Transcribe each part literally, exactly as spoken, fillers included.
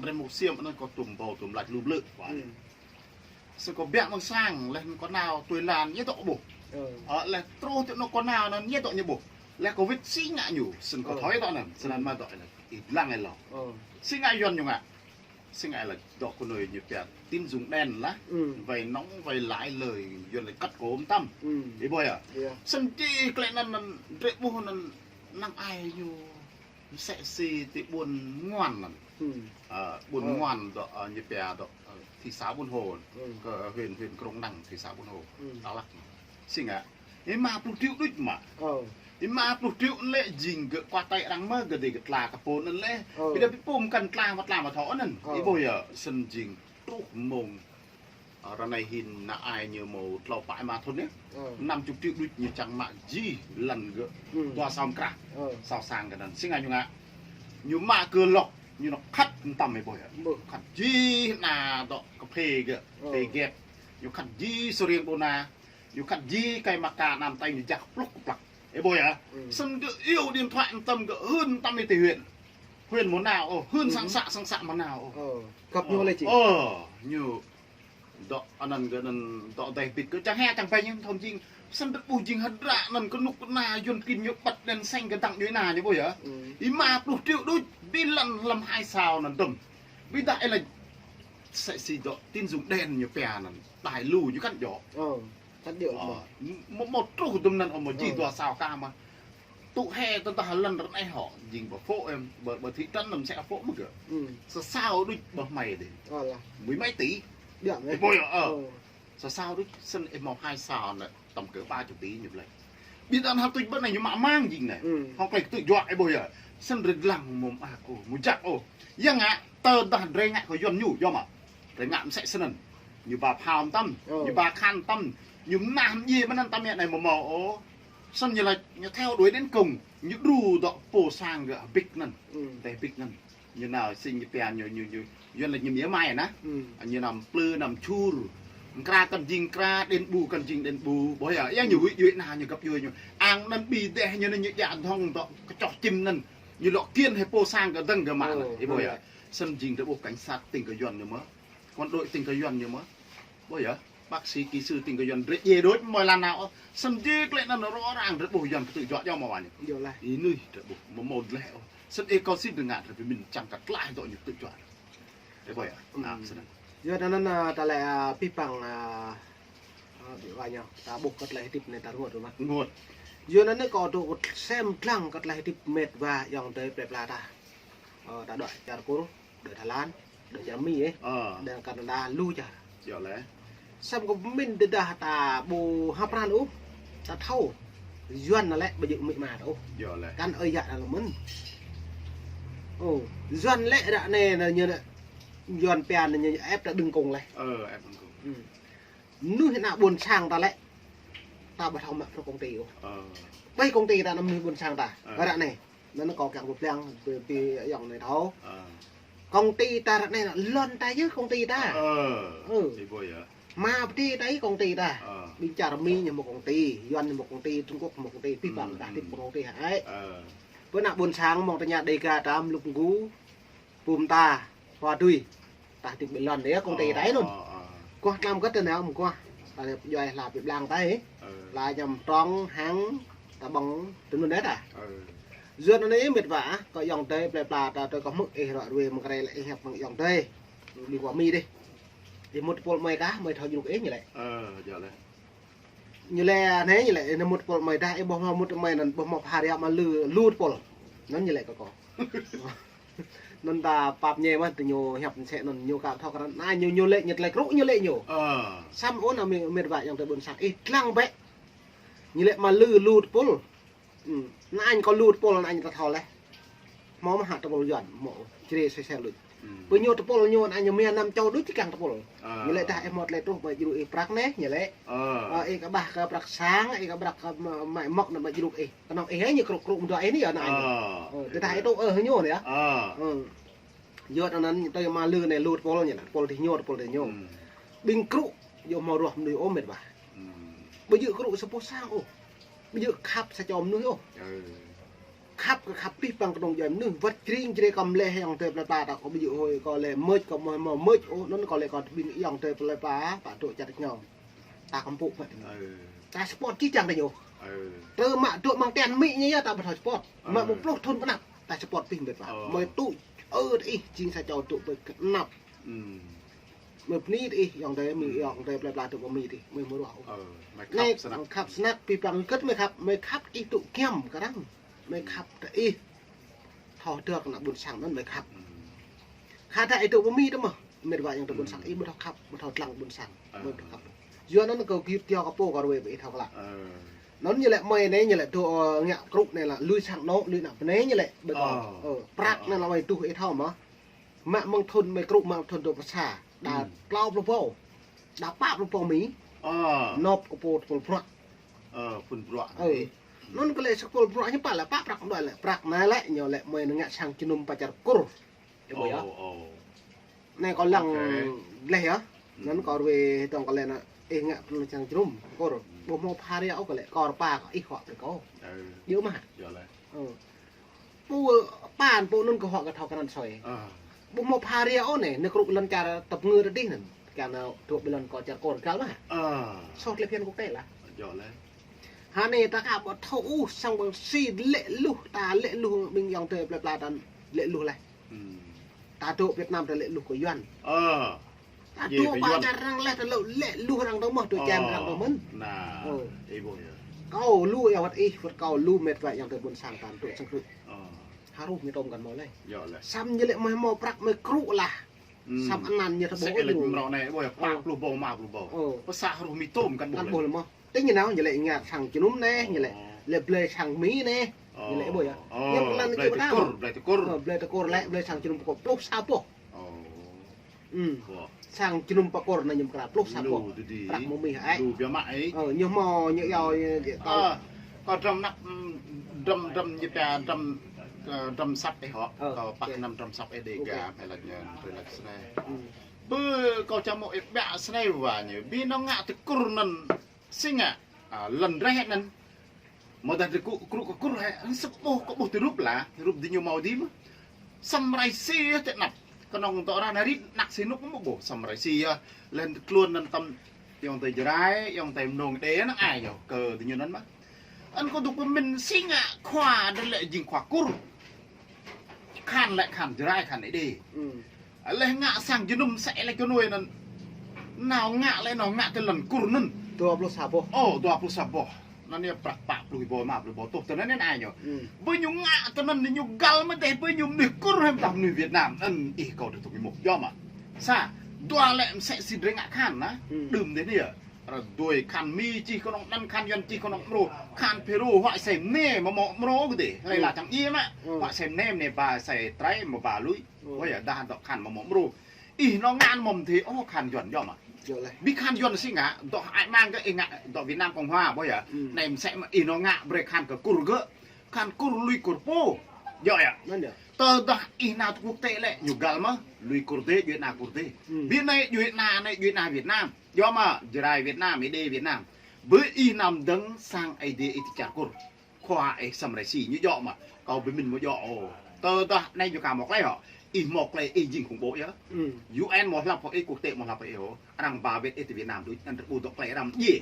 Lĕ mŭk siam anŭn kâo tum ƀâo tum lač lu blư̆. Wah. Hmm. Sơ kâo biă mơ̆ng sang, leh anŭn kâo nao tui lan, ñu dŏ ƀuh. Ơ. Ơ, leh truh tơ anŭn kâo nao anŭn, ñu dŏ ñu ƀuh. Leh kâo wĭt si ngă ñu, sơ kâo thâo dŏ anŭn, sơ anŭn mă dŏ anŭn. Ih lăng ih lŏ. Ơ. Si ngă Yuan ñu ngă. Si ngă lĕ dŏ kơ nui ñu pia tín dụng đen lah. Ừ. Vay nŏng, vay lãi lơi, Yuan lĕ kăt kôm tăm. Ừ. Ih ƀuh yơh. Iya. Sơ či klĕ anŭn, anŭn, drơi ƀuh anŭn, năng ai ñu msĕ si ti ƀuôn Ngoan anŭn. Ừ. Ơ, ƀuôn Ngoan dŏ, ơ, ñu pia dŏ, ơ, thị xã Buôn Hồ. Ừ. Kơ huyện, huyện Krông Năng, thị xã Buôn Hồ. Ừ. Đắk Lắk. Si ngă. Ih mă pluh triệu đôč mă. Ơ. Ih mă pluh triệu lĕ jing gơ̆ kua tơi arăng mơ̆ gơ̆ dêh gơ̆ tla kơ pô anŭn lĕ. Ơ. Ih đa pi pôm kăn tla mă tla mă thâo anŭn. Ơ. Ih ƀuh yơh, sơ jing truh mông. Ơ, ră anai hin năng ai ñu mâo tlâo pă mă thŭn yơh. Ơ. Năm chục triệu đôč ñu čang mă jih lăn gơ̆. Ừ. Dua sao mơkrah. Ơ. Sao sang kơ anŭn. Si ngă ñu ngă. Ñu mă kơ lŏk. Ñu nao khăt mơtam ih ƀuh yơh. Ƀuh. Khăt jih ană dŏ kơphê gơ̆. Ơ. Phê gĕt. Ñu khăt jih sơriêng đô na. Ñu khăt jih kai mă ka anăm tai ñu jak pluh kơplăk. Ih ƀuh yơh. Ừ. Sơ gơ̆ iâu điện thoại mơtam gơ̆ hưn mơtam ih ti huyện. Huyện mơ̆ nao ôh, hưn sang să, sang să mơ̆ nao ôh. Ơ, găp ñu lĕ či. Ơ, ñu dŏ anŭn gơ̆ anŭn dŏ dêh bĭt gơ̆ čang hĕ čang ƀai ñu thâo jing. Sơ drơi ƀuh jing hơdră anŭn kơnuk kơna Yuan kin ñu ƀăt đèn xanh gơ̆ dăng ñu ană ñu ƀuh yơh. Ừ. Ih mă pluh triệu đôč, ƀing lăn lăm hai sao anŭn dơ̆m. Ƀiădah ih lĕ msĕ si dŏ tín dụng đen ñu pia anŭn. Đai lu ñu kăn djŏ. Ơ. Tăt điêu. Ơ, mơ̆, mơ̆ truh dŭm anŭn ơ mơ̆ jih dua sao ka mă. Tŭ hĕ tơdah lăn ră anai hŏ, jing ƀơ phŏ em, ƀơ, ƀơ thị trấn năm sĕ phŏ mơ̆ gơ̆. Sa sao đôč ƀơ hmai dêh. Mười mấy tỷ. Ih ƀuh yơh, ơ. Sa sao đôč, sơ ih mâo hai sao anŭn, tăm kơ ba chục tỷ ñu lĕ. Ƀiădah hăp tui ƀơi anai ñu mă mang jing anai. Hŏng klĕ kơ tŭ juă ih ƀuh yơh. Sơ drơi lăng mơ̆ mă kơ, mơ̆ jak ôh. Yang ngă, tơdah drơi ngă kơ Yuan ñu, yơh mă. Drơi ngă msĕ snăn. Ñu ba phao mơtam, ñu ba khan mơtam, ñu mơnah mơjê mơnăn tăm yơh anai mơ̆ mâo ôh. Sơ ñu lač, ñu theo đuổi đến cùng, ñu đru dŏ pô sang gơ̆ bĭt anŭn. Teh bĭt anŭn. Ñu nao sing ñu pia ñu, ñu, ñu, Yuan lač ñu mia mai anŭn. Ñu nao plư, nao čur. Mkra kăn jing mkra, đen ƀu kăn jing đen ƀu. Ƀuh yơh, yang ñu huĭ djuai ană ñu găp djuai ñu. Ang anŭn ƀing dêh ñu anŭn ñu djă dhŏng dŏ kơčoh čim anŭn. Ñu lŏ kiăng hĭ pô sang gơ̆ dơ̆ng gơ̆ mă anŭn. Ih ƀuh yơh. Sơ jing drơi ƀuh cảnh sát tĭng kơ Yuan ñu mơ̆. Quân đội tĭng kơ Yuan ñu mơ̆. Ƀuh yơh, bác sĩ kỹ sư tĭng kơ Yuan drơi djai đôč mơ̆ lăn nao. Sơ jing klĕ anŭn rŏ răng drơi ƀuh Yuan kơ tŭ juă djŏ mơ̆ wa ñu. Ih nuih drơi ƀuh, mơ̆ mâo lĕ ôh. Sơ ih kâo sĭt drơi ngă drơi pơmĭn čang kơ tlaih dŏ ñu tŭ juă. Drơi ƀuh yơh. Ơ, sơ anŭn. Yuan anŭn, ơ, ta lĕ, ơ, pih păng, ơ, ơ, ƀiă wa ñu. Ta ƀuh kơ tlaih hơdip anai ta rơngot rơma. Rơngot. Yuan anŭn kâo dŏ sem lăng kơ tlaih hơdip met wa yŏng adơi plơi pla ta. Ơ, ta dŏ čar Kur. Đơi Thái Lan, đơi čar Mi ih, đơi Canada lu čar. Yơh lĕ. Săm kơ pơmĭn tơdah ta ƀu hăp pran ôh, ta thâo. Yuan anŭn lĕ ƀu djơ̆ mĭ ma ta ôh. Yơh lĕ. Kăn ơi yă anŭn lĕ mơ̆n. Ơ, Yuan lĕ ră anai anŭn ñu anŭn, Yuan pia anŭn ñu ép ta đơ̆ng kông lĕ. Ơ, ép đơ̆ng kông. Mơnuih ană ƀôn sang ta lĕ. Ta ƀu thâo mă pơ công ty ôh. Ƀơi công ty ta anŭn mơnuih ƀôn sang ta. Ră anai. Anŭn kâo kiăng pơblang, pi, pi yŏng anai thâo. Công ty ta ră anai lŏn ta yơh công ty ta. Ơ. Ih ƀuh yơh. Mă pơdai ta yơh công ty ta. Ƀing čar Mi ñu mâo công ty, Yuan ñu mâo công ty, Trung Quốc mâo công ty, pih păng ta hơdip pơ công ty hă. Pơ ană ƀôn sang mơ̆ng tơña Đêga ta mlŭk mgu. Pum ta, hua tui. Ta hơdip ƀơi lŏn yơh, công ty ta anŭn. Ơ, ơ. Kuah tlam kơt anai, mơguah. Ta lĕ djuai hla pơblang ta ih. Ơ. Hla ñăm trong hăng ta ƀơ̆ng tơnun đĕ ta. Ơ. Yuan anai met wa, kơ yŏng adơi plơi pla ta, ta kơ hmư̆ ih ră ruai mơ̆ng krê lĕ ih hiăp mơ̆ng yŏng adơi. Ƀing wa Mi dih. Ih mŭt tơpul mơi kah, mơi thâo jruk ih ñu lĕ. Ơ, yơh lĕ. Ñu lĕ anai ñu lĕ, ñu mŭt tơpul mơi dah, ih ƀuh mă mŭt mơi anŭn, ƀuh mă pha ria mă lu, lu tơpul. Anŭn ñu lĕ kơ kâo. Anŭn ta pap ñe mă, tơ ñu hiăp msĕ anŭn, ñu ka thâo krăn. Anai ñu, ñu lĕ, ñu tơlơi krŭ ñu lĕ ñu. Ơ. Săm ôn anŭn mi, met wa yŏng adơi ƀôn sang. Ih lăng bĕ. Ñu lĕ mă lu, lu tơpul. Anŭn kâo lu tơpul anŭn ta thâo lĕ. Hmâo mă hă tơpul Yuan, hmâo črê sel sel luč. Pơ ñu tơpul ñu anŭn ñu mia năm čô đôč či kiăng tơpul. Ñu lĕ dah ih hmâo tơlơi truh ƀơi jruk ih prăk anai, ñu lĕ. Ơ, ih kơ ƀah kơ prăk sang, ih kơ prăk kơ mă-, mă-, mŏk anŭn ƀơi jruk ih. Kơnơ̆ng ih ñu krŭ, krŭ mơdua ih anai yơh anŭn. Ơ, tơdah ih tŭ ơ ñu anai yơh. Ơ. Yua anŭn tơ mă lu anai lu tơpul ñu anŭn, tơpul dih ñu, tơpul dih ñu. Ƀing krŭ, yua hmâo ruah mơnuih ôh met wa. Ƀu djơ̆ krŭ sa boh sang ôh. Ƀu djơ̆ khăp sa čô mơnuih ôh. Ơ. Khăp kơ khăp pih păng kơnung djuai mơnuih, wơ̆t jring jre kơ mleh ayŏng adơi plơi pla ta kơ ƀu djơ̆ hơi kơ lĕ mơ̆č kơ mơ̆ mơ̆ mơ̆č ôh, anŭn kơ lĕ kơ ƀing ayŏng adơi plơi pla pă dŏ čar ñŏng. Ta kơmpŭ mă. Ta support čih čang ta ñu. Tơ mă dŏ mơ̆ng tian mĭ ñu yơh ta ƀu thâo support. Mă mơ̆ng pluh thŭn pơ anăp ta support pih mơ̆ pă. Mơi tŭ ơ ta ih jing sa čô dŏ pơ anăp. Mơi bơni ta ih ayŏng adơi, mơi ayŏng adơi plơi pla dŏ pơ Mi ta ih, mơi mơruah. Anai khăp snăk pih păng kơ̆t mơi khăp, mơi khăp ih dŏ giăm kơ arăng. Mơi khăp ta ih thâo dơ̆ kơ ană ƀôn sang anŭn mơi khăp. Khă ta ih dŏ pơ Mi ta mơ̆, mĕt wa ayŏng adơi ƀôn sang, ih ƀu thâo khăp, ƀu thâo lăng ƀôn sang, ƀu thâo khăp. Yua anŭn kơ gir tio kơ pô kơ ruai ƀu ih thâo klă. Anŭn ñu lĕ mơi anai ñu lĕ dŏ, ơ, ngă krŭ anai lă lui sang anŏ, lui ană bơnai ñu lĕ ƀơi kơ. Ơ, prăk anai lă mơi tuh ih thâo mơ̆. Mă mơ̆ng thŭn mơi krŭ mă mơ̆ng thŭn dŏ pơ sa. Đa klâo pluh ƀâo. Đa pă pluh ƀâo Mi. Nộp kơ pô tơpul bruă. Ơ, phun bruă. Anŭn kơ lĕ sa tơpul bruă ñu pă lĕ pă prăk đuaĭ lĕ prăk anai lĕ ñu lĕ mơi ngă sang jơnum pơ čar Kur. Ih ƀuh yơh. Anai kâo lăng gleh yơh. Anŭn kâo ruai tơ̆ng kơ lĕ anai ih ngă pơ sang jơnum Kur. Ƀu hmâo pha ria ôh kơ lĕ kâo rơpa kơ ih huă brơi kâo. Djơ̆ mơ̆. Pô pă pô anŭn kơ huă kơ thâo kơ anăn soi. Ƀu hmâo pha ria ôh anai, anai krŭ lŏn čar tơpngư ta dih anŭn. Kơ anai dŏ ƀơi lŏn kơ čar Kur găl mơ̆. Soh tơlơi phiăn quốc tế lah. Hă anai ta ka ƀu thâo ôh sang ƀăng si lĕ luh, ta lĕ luh ƀing ayŏng adơi plơi pla ta lĕ luh leh. Ta dŏ Việt Nam ta lĕ luh kơ Yuan. Ta dŏ pơ čar arăng leh ta lĕ, lĕ luh arăng dŏ mơ̆, dŏ čem arăng dŏ mơ̆n. Kâo lu yơh wơ̆t ih, wơ̆t kâo lu mĕt wa ayŏng adơi ƀôn sang ta dŏ sang krŭ. Harus ñu tŏm kăn hmâo leh. Samơ̆ ñu lĕ mơi hmâo prăk mơi krŭ lah. Samơ̆ anăn ñu ta ƀuh lĕ mrâo anai ƀuh yơh, pă pluh ƀâo, rơma pluh ƀâo. Pơ sa harus mơi tŏm kăn ƀuh leh mơ̆. Tơ ñu nao ñu lĕ ngă sang jơnum anai, ñu lĕ lĕ blơi sang Mi anai. Ñu lĕ ƀuh yơh. Ñu lĕ blơi tơkur, blơi tơkur. Blơi tơkur lĕ, blơi sang jơnum pơkŏ pluh sa boh. Sang jơnum pơkŏ anai ñu mơkra pluh sa boh. Prăk mơ̆ Mi hă ai. Ñu hmâo ñu yua ñu kâo. Kâo drăm năp, drăm, drăm ñu pia drăm, drăm săp ih hŏ. Kâo pah năm drăm săp ih Dega, pơlăt ñu, pơlăt snei. Bơ kâo čang mơ̆ ih ƀiă snei wa ñu. Bi nao ngă tơkur anŭn si ngă, lŏn dreh anŭn. Mơ̆ dah tơkŭ krŭ kơ Kur hĕ, sĭt ƀuh kơ ƀuh tơrup lah, tơrup diñu hmâo dih mơ̆. Săm rai si yơh tơ anăp. Kơnơ̆ng tŏ ră anai rit năk si nuk mơ̆ ƀuh, săm rai si yơh. Leh tluôn anŭn tăm ayŏng adơi Jrai, ayŏng adơi Mnông Êđê anŭn ai ñu kơ diñu anŭn mơ̆. Anŭn kâo dŏ pơmĭn si ngă khua đơ lĕ jing khua Kur. Khăn lĕ khăn Jrai khăn Êđê. Leh ngă sang jơnum sĕ lĕ kơ nuai anŭn. Nao ngă lĕ nao ngă tơ lŏn Kur anŭn. Dua pluh sa boh. Ơ, dua pluh sa boh. Anŭn yơh prăk pă pluh ƀâo, rơma pluh ƀâo tuh tơ anŭn anai ñu. Bơ ñu ngă tơ anŭn ñu găl mơ̆ dêh bơ ñu mơnuih Kur hĕm tah mơnuih Việt Nam. Anŭn ih kâo dŏ tŭ mơ̆ yơh mơ̆. Sa, dua lĕ msĕ si drơi ngă khăn anŭn. Đưm dêh anai yơh. Ră dui khăn Mi čih kơnơ̆ng anŭn, khăn Yuan čih kơnơ̆ng mrô. Khăn Phêrô huă asei mơnê mơ̆ mơ̆ mrô kơ dêh. Hlơi lah čang djai mă. Huă asei mơnê mơnê ba asei trai mơ̆ ba lui. Ơ yơh dah dŏ khăn mơ̆ mơ̆ mrô. Ih nao ngă mơ̆ mơ̆ thê ôh khăn Yuan yơh mă. Bi khăn Yuan si ngă, dŏ ai mang kơ ih ngă, dŏ Việt Nam Cộng Hòa ƀuh yơh. Anai msĕ mơ̆ ih nao ngă brơi khăn kơ Kur gơ̆. Khăn Kur lui Kur pô. Yơh yơh. Tơdah ih nao tơ quốc tế lĕ, ñu găl mơ̆, lui Kur dêh, djuai ana Kur dêh. Bi anai djuai ana anai, djuai ana Việt Nam. Yơh mă, Jrai Việt Nam, Êđê Việt Nam. Bơ ih nao dơ̆ng sang Êđê ih tơ čar Kur. Khua ih săm rai si ñu djơ̆ mă. Kâo pơmĭn mơ̆ djơ̆ ôh. Tơdah anai ñu ka hmâo klei hŏ. Ih hmâo klei ih jing khủng bố yơh. U N hmâo hlăp hŏ ih, quốc tế hmâo hlăp hŏ ih ôh. Arăng ba wĕt ih tơ Việt Nam đôč, anăn drei ƀu dŏ klei arăng djai.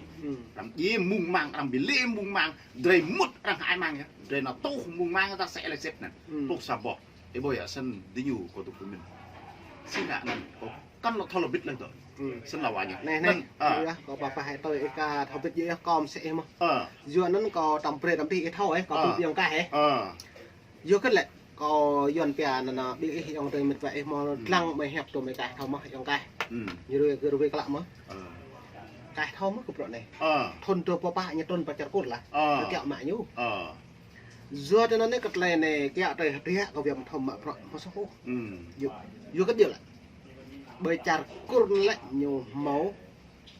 Arăng djai mơ̆ng mang, arăng bi lĕ mơ̆ng mang. Drei mŭt arăng hơai mang yơh. Drei nao tuh mơ̆ng mang ta sĕ lĕ sĕt anăn. Pluh sa boh. Ih ƀuh yơh, snăn diñu kâo dŏ pơmĭn. Si ngă anăn kâo kăn lŏ thâo lŏ bĭt leh dŏ. Snăn lah wa ñu. Anai, anai. Anăn, yơh, kâo pă pă hĕ tui ih ka thâo bĭt yơh, kâo msĕ ih mơ̆. Yua anăn kâo tăm brơi tăm dih ih thâo ih, kâo tŭ ƀiă kah ih. Yua kơ lĕ, kâo Yuan pia anăn, ƀing ih ayŏng adơi mĕt wa ih mơ̆ lăng mơi hiăp tui mơi kah thâo mơ̆ ayŏng kah. Ñu ruai kơ ruai klă mơ̆. Kah thâo mơ̆ kơ bruă anai. Thŭn dua pluh pă ñu trŭn pơ čar Kur lah. Ñu kiaŏ mă ñu. Yua tơ anăn anai kơ tơlơi anai kiaŏ tơlơi hơdră kơ Việt Nam thâo mă bruă mơ̆ soh ôh. Yua, yua kơ djơ̆ lah. Ƀơi čar Kur lĕ ñu hmâo,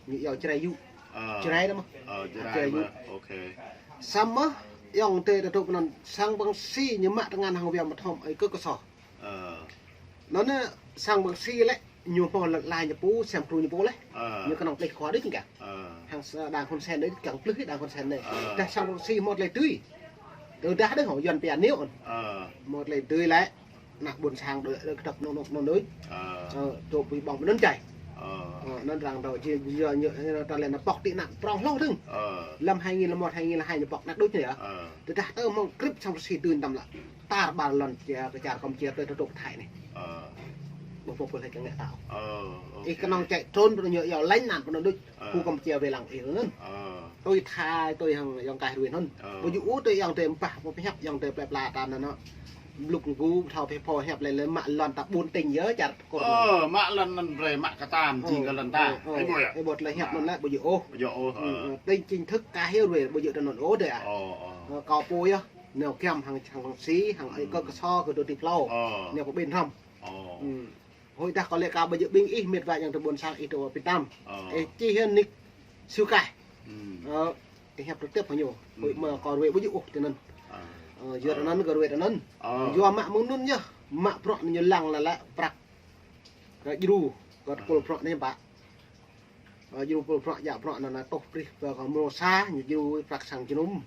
ñu iâu Jrai yŭ. Jrai anăn mơ̆. Jrai yŭ. Samơ̆ ayŏng adơi ta dŏ pơ anăn sang ƀăng si ñu mă tơngan hăng Việt Nam thâo mă ơi kơ kơ soh. Anăn sang ƀăng si lĕ ñu hmâo lăt lai ñu pô, sem pru ñu pô leh. Ñu kơnơ̆ng plih khua đôč kah. Hăng sa đang Hun Sen đôč kah plih đang Hun Sen anai. Dah sang ƀăng si hmâo tơlơi tui. Tơdah đôč hŏ Yuan pia niu. Ơ. Mơ̆ tơlơi tui lĕ. Ană ƀôn sang đôč, đôč kơdŏp nŏng nŏng nŏng đôč. Ơ. Ơ, tŏ ƀu ƀơ̆ng ƀu anŭn čai. Ơ. Ơ, anŭn arăng dŏ či, či, či, ta lĕ ană pŏk tĭ ană prŏng hloh dơ̆ng. Ơ. Lăm hai nghìn lăm một, hai nghìn lăm hai ñu pŏk ană đôč anai yơh. Ơ. Tơdah tơ mơ̆ng krĭp sang Russia tui tăm lă. Tar ƀar lŏn či, kơ čar Kampuchia tơ tơdŏ Thái anai. Ơ. Ƀu pô pô lĕ kơ ngă tao. Ơ, ih kơnơ̆ng čai trôn pơ anŭn ñu yua lĕ anăn pơ anŭn đôč. Ơ. Pô Kampuchia wai lăng ih anŭn. Ơ. Tui Thái, tui hăng yŏng kaih rui anŭn. Ơ. Ƀu djơ̆ ôh tui yŏng tơi ƀah, ƀu pơhiăp yŏng tơi plơi pla ta anŭn. Blŭk ngŭ thâo phe pho hiăp lĕ lĕ mă lŏn ta ƀun tĭng yơh čar kơ. Ơ, mă lŏn anŭn brơi mă kơtan, ơ, jing kơ lŏn ta. Ơ, ơ. Ih ƀuh yơh. Ih ƀuh tơlơi hiăp anŭn lĕ ƀu djơ̆ ôh. Ƀu djơ̆ ôh, ơ. Ơ, tĭng chính thức kah hiu rui ƀu djơ̆ tơ anŭn ôh đơi ah. Ơ, ơ. Ơ, kâo pô yơh. Nao kiăm hăng, hăng si, hăng ih kơ kơso kơ tơ tĭ plô. Ơ. Nao pơ ƀing hrŏm. Ơ. Ơ. Hơi dah kâo lĕ kâo ƀu djơ̆ ƀing ih mĕt wa yŏng tơ ƀôn sang ih tơ pơtăm. Ơ. Ih čih hĭ nik Siu Kaih. Ơ, ih hiăp tơtĕp hăng ñu. Hơi mơ̆ kâo rui ƀu djơ̆ ôh tơ anŭn. Ơ. Ơ, yua tơ anŭn kâo rui tơ anŭn. Ơ. Yua mă mơ̆ng anŭn yơh, mă bruă anŭn ñu lăng lă lă prăk. Kơ djru, kơ tơpul bruă anai pă. Ơ, djru pul bruă, djă bruă anŭn, anŭn tuh prih pơ kơ mrô sa, ñu djru prăk sang jơnum.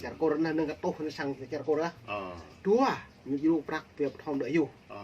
Čar Kur anŭn, anŭn kơ tuh anŭn sang čar Kur ah. Ơ. Dua, ñu djru prăk pơ pơthom đơi yơh. Ơ.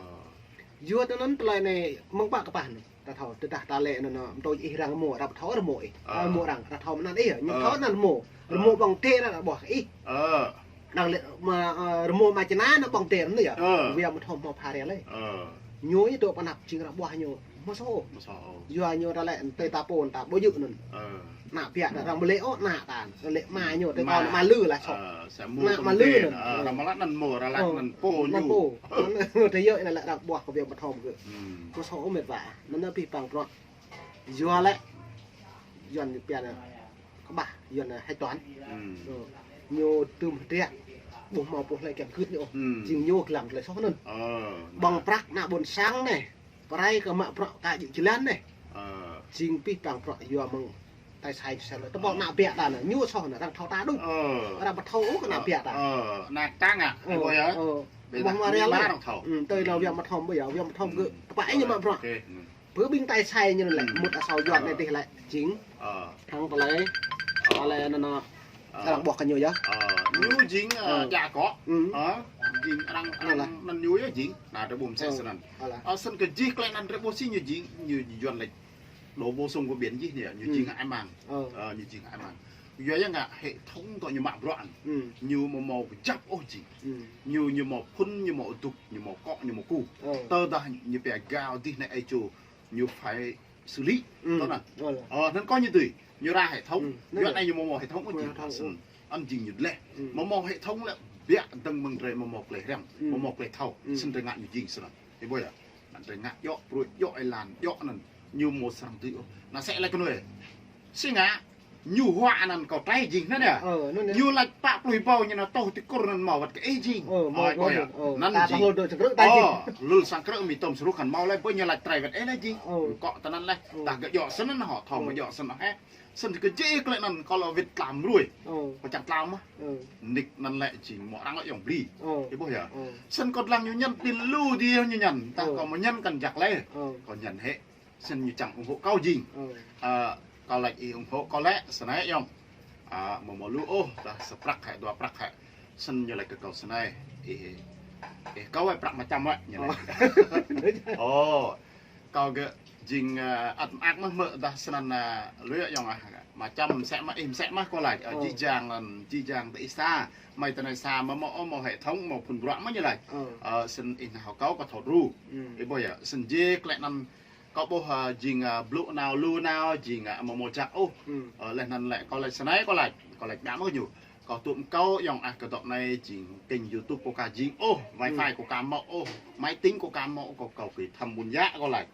Yua tơ anŭn tơlơi anai mơ̆ng pă kơpah anŭn. Ta thâo, tơdah ta lĕ anŭn, anŭn, mơ̆ tui ih arăng rơmô, arăng pơthâo rơmô ih. Ơ. Ơ, rơmô arăng, arăng thâo mơnăn ih, ñu thâo anăn rơmô. Ơ. Rơmô ƀơ̆ng tê anăn ƀuah ih. Ơ. Năng lĕ mă, ơ, rơmô mă čơna anŭn ƀơ̆ng tê anŭn yơh. Ơ. Wia mơ̆ thom hmâo pha ria lĕ. Ơ. Ñu yơh tơ̆ pơnăp jing arăng ƀuah ñu. Mơ̆ sô. Mơ̆ sô. Yua ñu ta lĕ tơi ta pô ta ƀu djơ̆ anŭn. Ơ. Ană biă ta arăng ƀu lĕ ôh ană ta. Lĕ mă ñu tơi kâo ană mă lư lah sô. Ơ, sa mơ̆ ană mă lư anŭn. Ơ, ơ. Arăng mă lăk anŭn mơ̆, arăng lăk anŭn pô ñu. Anŭn pô. Anŭn tơyơ̆ anŭn lĕ arăng ƀuah kơ wia mơ̆ thom kơ. Mơ̆ sô mĕt wa. Anŭn anŭn pih păng bruă. Yua lĕ. Yuan ñu pia anŭn. Kơƀah, Yuan anŭn hơčih tuan. Ơ. Ñu tơm hơdră. Ƀu hmâo pô hlơi kiăng gưt ñu ôh. Jing ñu glăm tơlơi soh anŭn. Ơ. Ƀơ̆ng prăk ană ƀôn sang anai. Pơrai kơ mă bruă kơ djơ̆ jơlan anai. Ơ. Jing pih păng bruă yua mơ̆ng tai sai sel. Tơpă ană biă ta anŭn. Ñu soh anŭn arăng thâo ta đôč. Ơ. Arăng ƀu thâo ôh kơ ană biă ta. Ơ. Ană ta ngă. Ơ. Ƀu hmâo ria lĕ. Arăng thâo. Tơi nao wia mơ̆ thom ƀu yơh. Wia mơ̆ thom kơ. Tơpă ih ñu mă bruă. Pơ ƀing tai sai ñu lĕ, mŭt asâo Yuan anai tih lĕ, jing. Ơ. Thăng tơlơi. Ơ. Tơlơi anŭn anŭn. Ơ. Arăng ƀuah kơ ñu yơh. Ơ. Ñu jing, ơ, djă kŏ. Ơ. Jing arăng, arăng anŭn ñu yơh jing. Anŭn drơi ƀu mơsĕ snăn. Ơ, snăn kơ jih tơlơi anŭn drơi ƀu si ñu jing, ñu Yuan lĕ. Đổ bổ sung kơ ƀing jih anai, ñu jing ai mang. Ơ. Ơ, ñu jing ai mang. Yua yang ngă hệ thống tơ ñu mă bruă. Ñu mơ̆ hmâo kơjăp ôh jing. Ñu, ñu hmâo phŭn, ñu hmâo dŭk, ñu hmâo kŏ, ñu hmâo ku. Ơ. Tơdah ñu pia gao dih anai ai čô, ñu phải xử lý. Tơl anŭn. Ơ, anŭn kơ ñu tui. Ñu ra hệ thống. Anŭn yơh. Anai ñu mơ̆ hmâo hệ thống ôh jing. Anŭn jing ñu lĕ. Mơ̆ hmâo hệ thống lĕ biă dơ̆ng mơ̆ng drơi mơ̆ hmâo tơlơi răm. Mơ̆ hmâo tơlơi thâo. Snăn drơi ngă ñu jing snăn. Ih ƀuh yơh. Anŭn drơi ngă djŏ, pruih djŏ, ih lan djŏ anŭn. Ñu mơ̆ srăng tui ôh. Anŭn sĕ lĕ kơ ñu. Si ngă. Ñu huă anŭn kâo trai jing anŭn yơh. Ơ, anŭn yơh. Ñu lač pă pluh rơbâo ñu anŭn tuh ti Kur anŭn hmâo wơ̆t kơ ih jing. Ơ, hmâo wơ̆t kơ ih. Ơ, anŭn jing. Ơ, lul sang krư̆ mi tôm sruh kăn hmâo lĕ, ƀơi ñu lač trai wơ̆t ih lĕ jing. Ơ. Kŏ tơ anŭn lĕ. Ơ. Tah gơ̆ djŏ snăn hŏ, thâo mơ̆ djŏ snăn hŏ. Snăn kơ jih tơlơi anŭn kâo lŏ wĭt tlam rui. Ơ. Kâo čang tlam mơ̆. Nik anŭn lĕ jing mơ̆ arăng lŏ yŏng bli. Ơ. Ih ƀuh yơh. Ơ. Snăn kâo lăng ñu ñăn tin lu dih ñu ñăn. Tah kâo mơ̆ ñăn kăn jak lĕ. Ơ. Kâo ñăn hĕ. Snăn ñu čang ủng hộ kâo jing. Ơ, kâo lač ih ủng hộ kâo lĕ, snei yơh. Ơ, mơ̆ hmâo lu ôh, tah sa prăk hĕ, dua prăk hĕ. Snăn ñu lač kơ kâo snei. Ih, ih, kâo wai prăk mơčăm wai, ñu lač. Ơ, kâo gơ̆ jing, ơ, ăt mơak mơ̆ mơ̆ tah snăn, ơ, lu yơh yŏng ah. Mơčăm mơsĕ mơ̆ ih mơsĕ mơ̆ kâo lač. Ơ, jih jang lăn, jih jang tơ ih sa. Mơi tơ anai sa mơ̆ hmâo, hmâo hệ thống, hmâo phŭn bruă mơ̆ ñu lač. Ơ, snăn ih nao kâo kơ thâo djru. Ih ƀuh yơh, snăn jih tơlơi anŭn Kâo ƀuh, ơ, jing, ơ, blŭ nao lu nao, jing, ơ, mơ̆ hmâo jak ôh. Ơ, leh anăn lĕ kâo lač snei kâo lač, kâo lač biă mơ̆ ñu. Kâo tŭ mơ̆ng kâo yŏng ah kơ dŏ anai jing kênh YouTube kâo ka jing ôh, wifi kâo ka hmâo ôh, máy tính kâo ka hmâo ôh, kâo, kâo kơ thăm ƀun yă kâo lač.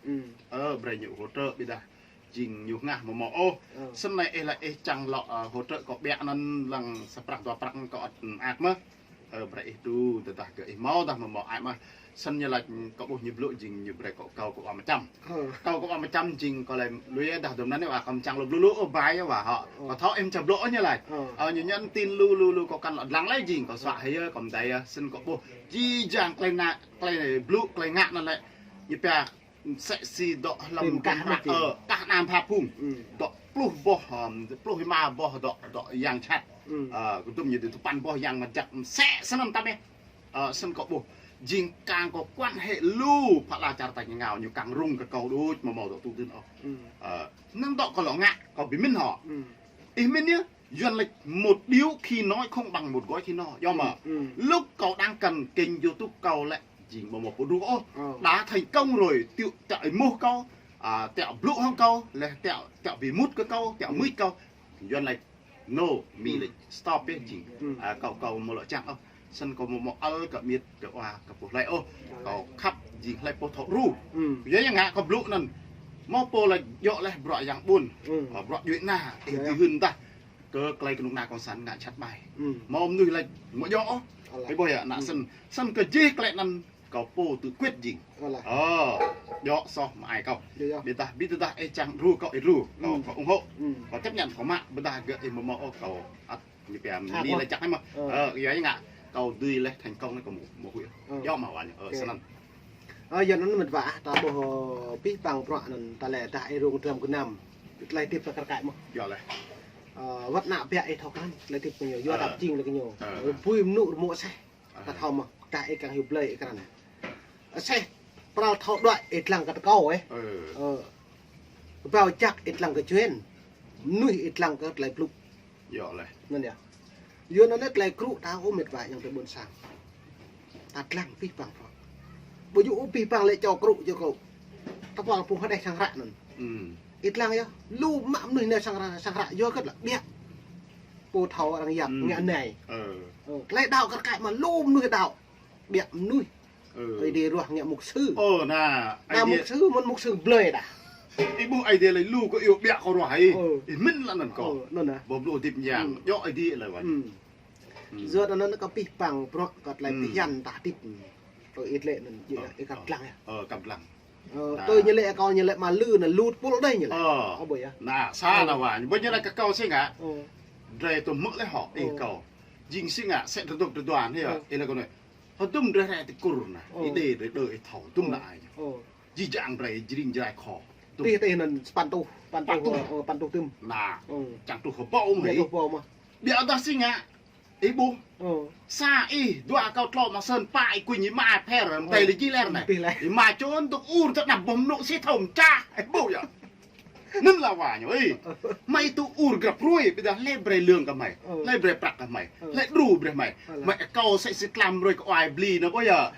Ơ, brơi ñu hỗ trợ ƀiădah jing ñu hngah mơ̆ hmâo ôh. Snei ih lač ih čang lŏ, ơ, hỗ trợ kâo biă anăn lăng sa prăk dua prăk kâo ăt mơak mơ̆. Ơ, brơi ih tŭ, tơdah kơ ih hmâo, tơdah mơ̆ hmâo ai mơ̆. Snăn ñu lač kâo ƀuh ñu blŭ jing ñu brơi kâo, kâo kơ wa mơčăm. Kâo kơ wa mơčăm jing kâo lĕ lui dah dŭm anăn wa kâo mơčăm lu blŭ lu ơ bai wa hŏ. Kâo thâo ih mơčăm blŭ ñu lač. Ơ, ñu ñăn tin lu lu lu kâo kăn lŏ dlăng lĕ jing kâo suă hĕ yơh, kâo mdei yơh, snăn kâo ƀuh jih jang tơlơi anăn, tơlơi blŭ, tơlơi ngă anăn lĕ. Ñu pia mơsĕ si dŏ hlăm kah mă, ơ, kah Anăm pha phung. Dŏ pluh boh, ưm, pluh rơma boh dŏ, dŏ yang čăt. Ơ, kơdŭm ñu dŏ tơpăn boh yang mơjăk mơsĕ snăn tăm ĕh. Ơ, snăn kâo ƀuh. Jing kang kâo quan hệ lu pha ala čar tač êngao ñu kang rŭng kơ kâo đôč mơ̆ mâo dŏ tŭ dưn ôh. Ơ, năng dŏ kâo lŏ ngă, kâo ƀu mĭn hŏ. Ih mĭn yơh, Yuăn lač một điếu khi nói không bằng một gói khi no. Yơh mơ̆. Lúc kâo đang cần kênh YouTube kâo lĕ, jing mơ̆ mâo pô đru ôh. Đã thành công rồi, tiŏ, tiŏ êmuh kâo, a, tiŏ blŭ hăng kâo, leh tiŏ, tiŏ bi mŭt kơ kâo, tiŏ mưč kâo. Yuăn lač no, Mi lač stop yơh jing. A, kâo, kâo mâo lŏ čang ôh. Snăn kâo mâo mơ̆ ăl kơ miêt, kơ wa, kơ pô hlei ôh. Kâo khăp jing hlei pô thâo đru. Yơh, yơh ngă kâo blŭ anăn. Mâo pô lač djŏ leh bruă yang ƀuôn. A, bruă djuai ana, ih dưi hưn tah. Kơ klei kơnuk kơna cộng sản ngă čăt ƀai. Mâo mnuih lač mơ̆ djŏ ôh. Ih ƀuh yơh, anăn snăn, snăn kơ jih klei anăn kâo pô tự quyết jing. Ơ, djŏ soh mơai kâo. Ƀiădah, ƀiădah ih čang đru kâo ih đru. Kâo, kâo ủng hộ. Kâo chấp nhận kâo mă, ƀiădah gơ̆ ih mâo mâo ôh kâo ăt ñu pia Mi lač čăk anei mơ̆. Ơ, yơh ngă kâo dưi leh thành công anei kâo mâo, mâo huĭ. Djŏ mơ̆ wa ñu, ơ, snăn. Ơ, yơh anăn mĭt wa, ta ƀuh, ơ, pih pang bruă anăn ta lĕ dah ih rŭng dram gơnam. Tơlơi tip ta kar kaĭ mơ̆. Yơh leh. Ơ, wăt ană ƀiă ih thâo krăn, tơlơi tip kơ ñu, yua dăp jing leh kơ ñu. Ơ, bui mnŭ rơmô aseh. Ta thâo mơ̆, dah ih kang hyu blơi ih krăn. Aseh, pral thâo đuaĭ ih dlăng kơ tơkâo ĕh. Ơ, kơƀâo jak ih dlăng kơ juên. Mnuih ih dlăng kơ tơlơi blŭ. Yơh leh. Anăn yơh. Yua anăn tơlơi krŭ ta ơ mĭt wa yang tơ ƀuôn sang. Ta dlăng pih pang bruă. Ƀu djơ̆ ôh pih pang lĕ čô krŭ, čô krŭ. Ta păng phung hơđeh sang hră anăn. Ih dlăng yơh. Lu mă mnuih nao sang hră, sang hră yua kơ lăk ƀiă. Pô thâo arăng yap ngă anei. Ơ, tơlơi đaŏ kar kaĭ mơ̆ lu mnuih đaŏ. Ƀiă mnuih. Ơ. Aê Diê ruah ngă mục sư. Ơ, anăn, Aê Diê mục sư, mơ̆n mục sư blơi dah. Ih ƀuh Aê Diê lĕ lu kơ iâu ƀiă kâo ruah ih. Ih mĭn lă anăn kâo. Ơ, anăn dah. Ƀuh blŭ hơdip yang. Djŏ Aê Diê lĕ wa. Yua anăn kâo pih pang bruă kơ tơlơi pih yan tah tip. Tơ ih lĕ anăn, ih kăp dlăng yơh. Ơ, kăp dlăng. Ơ, tơ ñu lĕ kâo ñu lĕ mă lư anăn lu tơpul đei ñu lĕ. Ơ. Ơ, ƀuh yơh. Anăn, sa anăn wa. Ƀuh ñu lĕ kơ kâo sĭt ngă. Ơ. Drei tơ hmư̆ leh hŏ, ih kâo. Jing sĭt ngă, sĕ tơdŏp tơduan, yơh. Ih lĕ kâo anei. Hơdôm drei rai ti kur anăn. Ih đei, drei đơ ih thâo, hơdôm anăn ai. Jih jang drei jring jrai kho. Tih, tih anăn păn tuh, păn tuh, ơ, păn tuh tŭm. Anăn. Čang tuh kơ ƀâo mơ̆. Čang tuh ƀâo mơ̆. Ƀiădah sĭt ngă. Ih ƀuh. Sa ih, dua kâo tlŏ mă sơ̆n, pă ih kuñ ih mă pher, mơ̆ tơlơi jih leh anei. Ih mă čun tŭk ur tơ anăp boh mnŭ si thâo mčah. Ih ƀuh yơh. Anăn lă wa ñu, ih. Mă ih tŭk ur grăp hruê, ƀiădah hlei brei lương kơ mă. Hlei brei prăk kơ mă. Hlei đru brei mă. Mă kâo sĕ si tlam hruê kơ oai bli anăn ƀuh yơh.